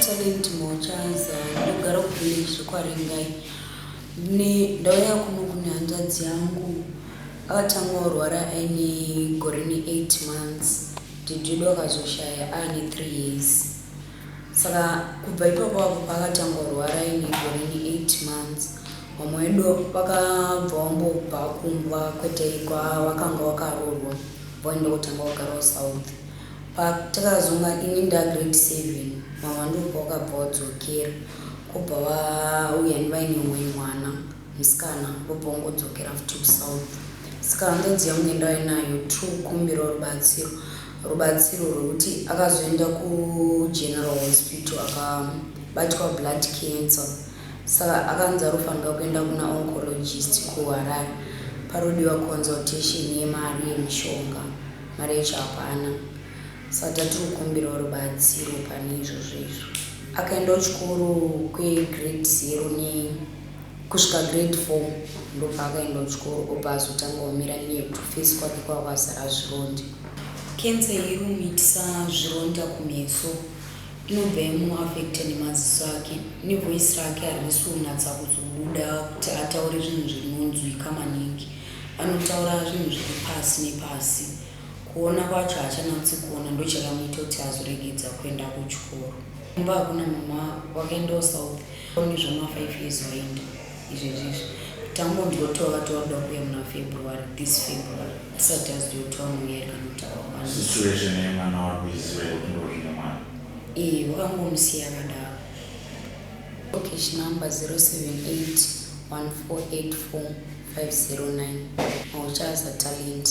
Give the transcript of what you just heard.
Talent Mochaza, ndinogara kuvillage rekwaRingai. Ndauya kuno kune hanzvadzi yangu akatanga kurwara aine gore ne8 months. Dhedhi wedu akazoshaya aane 3 years. Saka kubva ipapo apo paakatanga kurwara aine gore ne8 months, vamwe vedu vakabva vambobva kumba kwete kwavakanga vakaroorwa, voenda kutanga kugara kuSouth. Patakazonga ini ndagrade 7, mama ndopavakabva vadzokera, kubva vauya vaine umwe mwana musikana, vobva vangodzokera futi kuSouth. Saka hanzvadzi yangu yandauya nayo tiri kukumbirawo rubatsiro rwekuti akazoenda kuGeneral Hospital akabatwa blood cancer. Saka akanzi anofanira kuenda kuna oncologist kuHarare, parodiwa consultation yemari yemishonga, mari yacho hapana. Saka tatiri kukumbirawo rubatsiro pane izvozvo izvo. Akaenda kuchikoro kwegrade 0 ne kusvika grade 4, ndopaakaenda kuchikoro, obva azotanga kumira nekuface kwake kwava kwazara zvironda. Kensa iri kumuitisa zvironda kumeso, inobva yamuafecta nemaziso ake, nevoice rake harisi kunatsa kuzobuda kuti ataure zvinhu zvinonzwika maningi. Anotaura zvinhu zviri pasi nepasi. Kuona kwacho haachanatsi kuona, ndochakamuita kuti azoregedza kuenda kuchikoro. Kumba hakuna mama, wakaendawo South nezvama5 years waenda izvezvizvi. Tangonzwa kuti wakati wakuda kuuya muna February, this February, asati aziva kuti vanouya here kana kuti havakwanisi. Situation yemwana wari kuiziva here, kuti ndo zvine mwana? Ee, vakangomusiya akadaro. Cash number 078 1484 509, Mauchaza Talent.